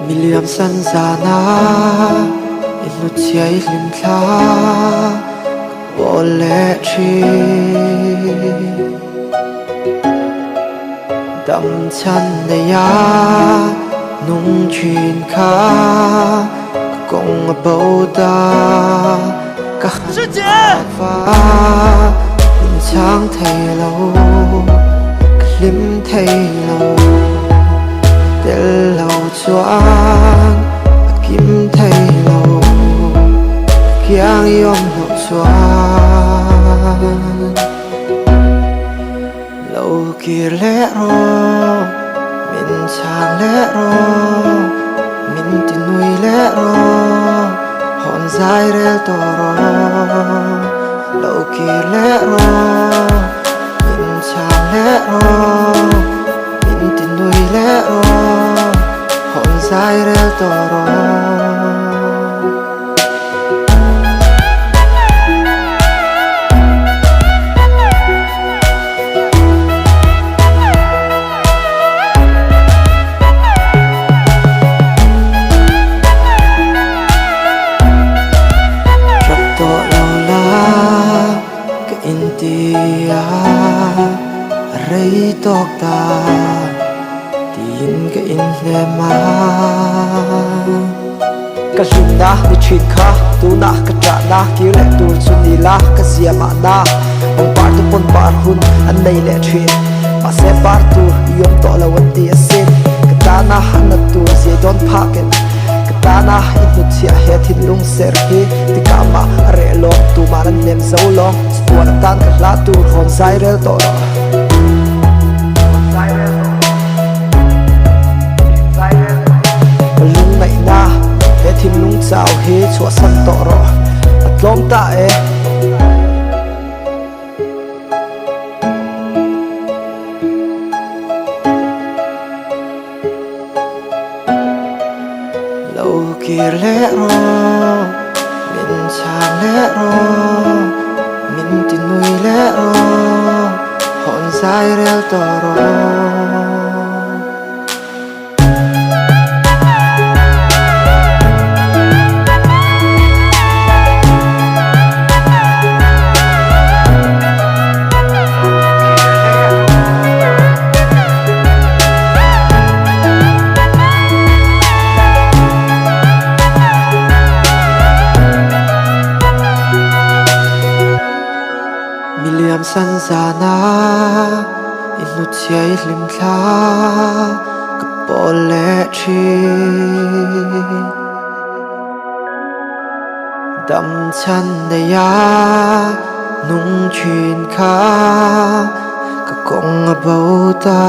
Miliam san zana i hnutchhia i hlim thla ka pawl leh thin. Dam chhan neia nung thin kha ka kawng a bo ta ka han va min chhang thei lo ka hlim thei lo tel lo chuan a kim thei lo kiang i awm loh chuan. Lo kir leh rawh, min chhang leh rawh, min ti nui leh rawh, hawn zai rel tawh rawh. Lo kir leh rawh, min chhang leh rawh, min ti nui leh rawh, hawn zai rel tawh rawh. Tap tawh lo la ka inti a, a rei tawk ta tiin ka inhnem a. Ka hlimna ni thin kha tunah ka ṭahna kir leh tur chu ni la ka zia mahna pangpar te pawn par hun an nei leh thin mahse par tur i awm tawh lo an ti asin ka tana a nat tur zia dawn phakin ka tana i hnutchhiah he thinlung ser hi tikah mah a reh lawng tumah an nem zo lawng chatuan atan ka hla tur hawn zai rel tawh rawh. Ka lungngaihna he thinlung chau hi chhuahsan tawh rawh a tlawm ta e. Lo kir leh rawh, min chhang leh rawh, min ti nui leh rawh, hawn zai rel tawh rawh. Miliam san zana i hnutchhia i hlim thla ka pawl leh thin. Dam chhan neia nung thin kha ka kawng a bo ta.